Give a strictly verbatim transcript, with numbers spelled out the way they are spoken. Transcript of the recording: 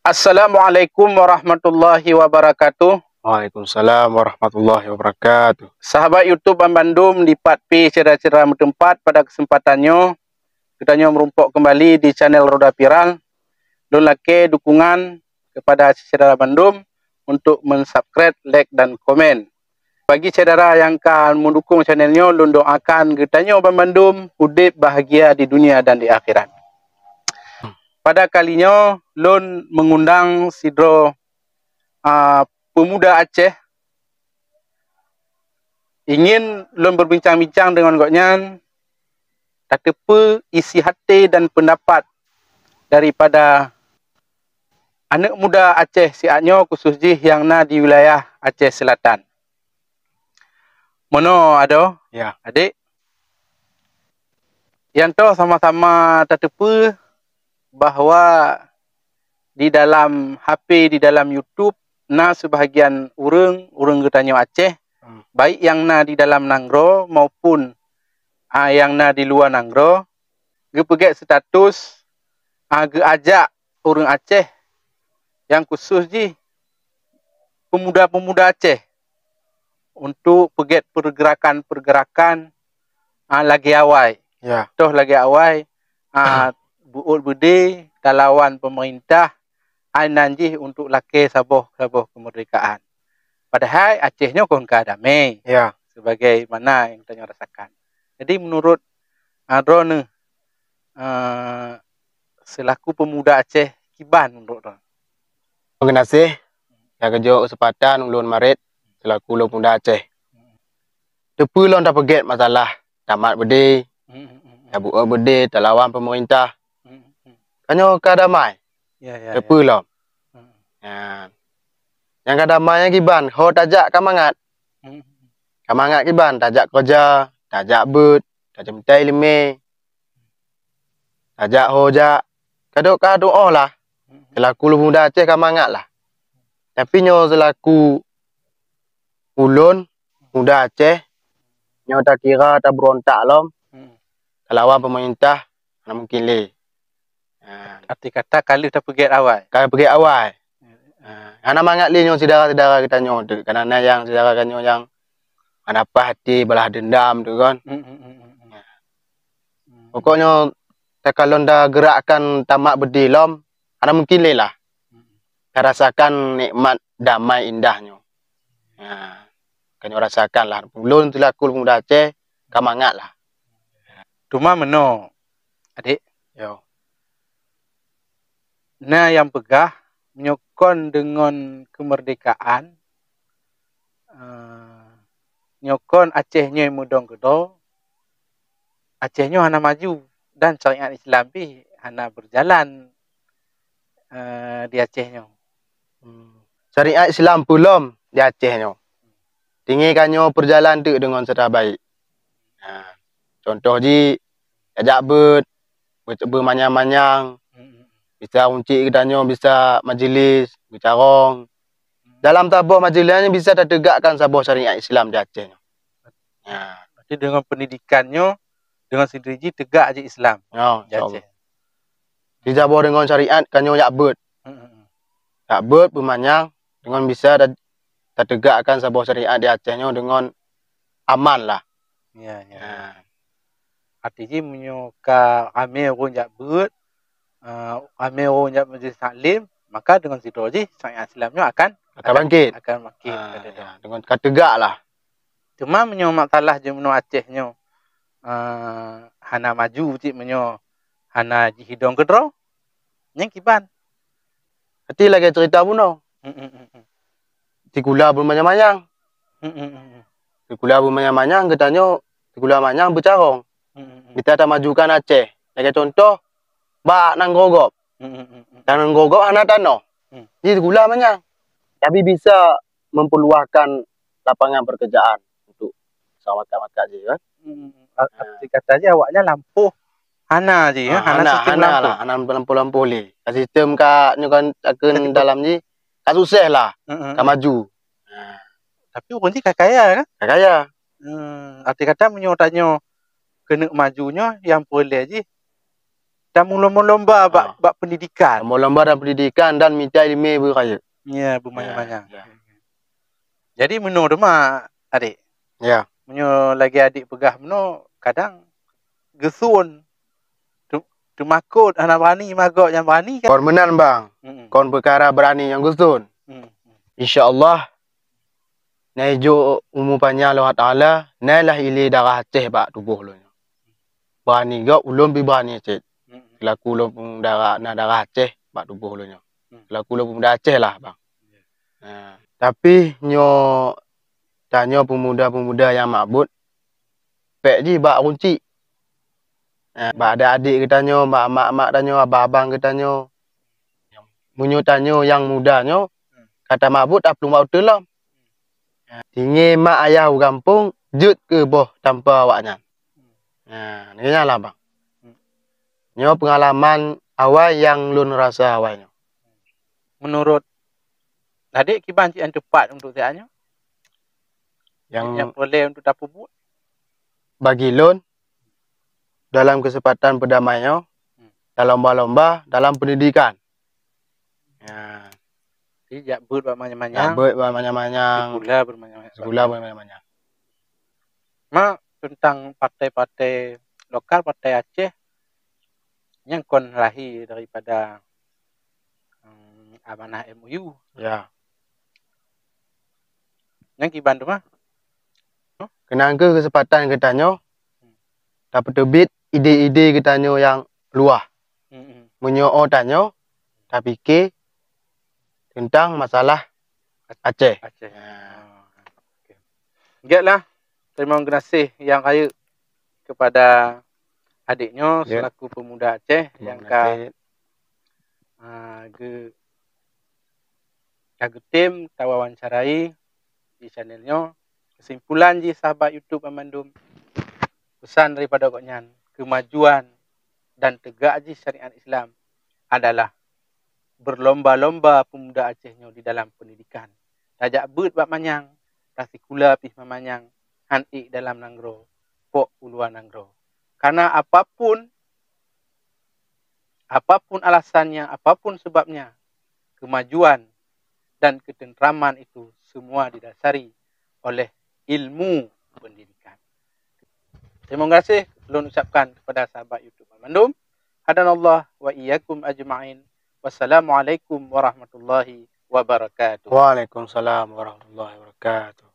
Assalamualaikum warahmatullahi wabarakatuh. Waalaikumsalam warahmatullahi wabarakatuh. Sahabat YouTube banbandum dipat pi syedara-syedara meuteumpat, pada keuseumpatan nyoe geutanyoe meurumpok keumbali di channel Roda Viral. Lôn lakée dukungan keupada syedara bandum untuk mensubscribe, like dan komen. Bagi syedara nyang ka meudukong channel nyoe, lôn doakan geutanyoe banbandum udeb bahagia di dunia dan di akhirat. Pada kali nyoe lôn meungundang sidroe, a, peumuda Aceh. Ingin lôn beubincang-bincang deungon gobnyan, tateupeue isi até dan peundapat daripada aneuëk muda Aceh siat nyoe, khusus jih nyang na di wilayah Aceh Seulatan. Meunoe adoe, ya, adék. Nyang toh sama-sama tateupeue bahwa di dalam H P, di dalam YouTube, na seubahagian ureuëng, ureuëng geutanyoe Aceh, hmm, baik nyang na di dalam nanggroe maupun, a, nyang na di luwa nanggroe, geupeugét status, a, geuajak ureuëng Aceh nyang khusus jih peumuda-peumuda Aceh untuk peugét pergerakan-pergerakan, a, lagée awai. Ya. Toh lagée awai, a, beuôt beudé talawan peumeurintah, a, nan jih untuk lakée saboh-saboh keumeurdekaan. Padahai Aceh nyoe kon ka damé. Ya. Sebagaimana nyang tanyoe rasakan. Jadi, meunurot, a, droeneueh, a, seulaku peumuda Aceh, kiban meunurot droeneueh? Meugeunaseh, nyang geujok keuseumpatan ulôn Maret seulaku lôn peumuda Aceh. Teupeue lom tapeugét masalah tamat beudé, hmm, hmm, hmm, hmm, tabeuôt beudé, talawan peumeurintah. Hmm, hmm, hmm. Tanyoe ka damai. Ya, ya, ya. Teupeue lom. Hmm. Nyan. Nyang ka damai nyan kiban, ho tajak ka mangat. Hmm, hmm, hmm. Ka mangat kiban, tajak keureuja, tajak beuet, tajak mita iéleumé, tajak ho jak. Ka do-, ka doá lah. Hmm, hmm. Seulaku lôn peumuda Aceh ka mangat lah. Tapi nyoe seulaku ulôn, muda Aceh, nyoe takira tabeurontak lom, hmm, talawan peumeurintah, hana mungken lé. Ha. Arti kata ka lheueh tapeugét awai. Ka peugét awai. Hmm. Ha. Hana mangat lé nyoe syedara-syedara geutanyoe teuk. Karena na nyang syedara geutanyoe nyang hana paih até, balah deundam teuk kon. Hmm, hmm, hmm, hmm, hmm. Hmm. Pokoknyoe takalon tageurakkan tamat beudé lom, hana mungken lé lah. Hmm. Tarasakan nikmat damai indah nyoe. Ha. Ka nyoe rasakan lah. Ulôn seulaku peumuda Aceh ka mangat lah. Teuma meunoe, adék. Yo. Na nyang peugah, meunyoe kon deungon keumeurdekaan, eh, nyoe kon Aceh nyoe meudong keudroe, Aceh nyoe hana maju dan syariat Islam pih hana beujalan, eh, di Aceh nyoe. Hmm. Syariat Islam peue lom di Aceh nyoe. Tinggai ka nyoe peujalan teuk deungon secara baik. Ha, contoh jih, tajak beuet, beu-, beumanyang-manyang, hmm, bisa uncik geutanyoe, bisa majelis, beucarông. Dalam saboh majelis nyan bisa tateugakkan saboh syariat Islam di Aceh nyoe. Ha. Berarti deungon pendidikan nyoe, deungon sendiri jih teugak jih Islam, ya, di Aceh. Insya Allah. Dijaboh deungon syariat ka nyoe jak beuet. Hmm, hmm, hmm. Jak beuet beumanyang deungon bisa ta-, tateugakkan saboh syariat di Aceh nyoe deungon aman lah. Ya, ya. Ha. Arti jih meunyoe ka ramé ureuëng jak beuet, eh, ramé ureuëng jak majelis taklim, maka deungon sidroe jih syariat Islam nyoe akan, akan, akan bangkit. Akan bangkit, ha, kata ya, deungon ka teugak lah. Teuma meunyoe masalah jih meunoe Aceh nyoe, eh, hana maju cit meunyoe hana jihidong keudroe, nyan kiban? Berarti lagée cerita bunoe. Hmm, hmm, hmm, hmm. Sikula beumanyang-manyang. Hmm, hmm, hmm, hmm. Sikula beumanyang-manyang, geutanyoe sikula manyang beucarông. Hmm, hmm, hmm. Kita tamajukan Aceh. Lagée contoh, bak nanggroe gob. Hmm, hmm, hmm, hmm. Dan nanggroe gob hana tanoh. Hmm. Jadi sikula manyang. Tapi bisa mempeluaskan lapangan pekerjaan untuk masyarakat-masyarakat jih, kan? Hmm. Arti kata jih awaknyan lampôh hana jih, ya, ha, hana, hana sistem hana lampôh. Lah, hana lampôh-lampôh lé. Ka sistem ka nyoe kan, akeun dalam jih, ka sukses lah, hmm, hmm, ka maju. Ha. Tapi ureuëng jih ka kaya, kan? Ka kaya. Hmm, arti kata meunyoe tanyoe keuneuk maju nyoe, nyang peureulée jih Dan meulomba-lomba bak, ah, bak pendidikan. Meulomba dan pendidikan dan mita ileumé beurayeuk. Ya, beumanyang-manyang. Ya, ya. Jadi meunoe teuma, Adék. Ya. Meunyoe lagée Adék peugah meunoe, kadang geuthon teu-, teumakot hana beurani, magok nyang beurani kan? Kon meunan, Bang. Mm-mm. Kon peukara beurani nyang geuthon. Mm-mm. Insya Allah, na ijok umu panyang lé Allah Taala, na lah ilé darah Aceh bak tuboh lôn nyoe. Beurani gob ulôn pih beurani cit. Mm-mm. Seulaku lôn peumuda na darah Aceh bak tuboh lôn nyoe. Mm. Seulaku lôn peumuda Aceh lah, Bang. Ya. Nah, tapi nyoe tanyoe peumuda-peumuda nyang mabot, pék jih bak runcik. Nah, bak adik-adik geutanyoe, bak mak-mak tanyoe, abang-abang geutanyoe. Meunyoe tanyoe nyang muda nyoe, ka tamabot taplueng bak uteuen lom. Tinggai mak ayah u gampông jeuet keu boh tampa awaknyan. Nah, nyan lah, Bang. Nyoe peungalaman awai nyang lôn rasa awai nyoe. Meunurot Adék kiban cit nyang teupat untuk siat nyoe? Nyang, nyang peureulée untuk tapeubuet? Bagi lôn, dalam keuseumpatan peudamai nyoe, hmm, dalam lomba-lomba, dalam peundidikan. Ya. Jadi, jak beuet bak manyang-manyang. Jak beuet bak manyang-manyang. Sikula beuet manyang-manyang. Sikula beuet manyang-manyang. Ma, teuntang partai-partai lokal, partai Aceh, nyan kon lahé daripada, em, amanah M O U. Ya. Nyan kiban teuma? Keunan kheueh keuseumpatan geutanyoe tapeuteubiet ide-ide geutanyoe nyang luwah. Mm-mm. Meunyoe tanyoe tapike teuntang masalah Aceh. Aceh. Ya. Oh, oke. Gét lah, teurimong geunaséh nyang rayeuk keupada adék nyoe, ya, seulaku peumuda Aceh nyang ka, ah, geu-, ka geutem tawawancarai di channel nyoe. Keusimpulan jih, sahabat YouTube banmandum, peusan daripada gobnyan, keumajuan dan teugak jih syariat Islam adalah beulomba-lomba peumuda Aceh nyoe di dalam peundidikan. Tajak beuet bak manyang, tasikula pih bak manyang, han ék dalam nanggroe, pok u luwa nanggroe. Karena apapun, apapun alasannya, apapun sebabnya, kemajuan dan ketentraman itu semua didasari oleh ilmu pendidikan. Terima kasih lôn ucapkan kepada sahabat YouTube mandum. Hadanallah wa iyyakum ajma'in. Wassalamualaikum warahmatullahi wabarakatuh. Waalaikumsalam warahmatullahi wabarakatuh.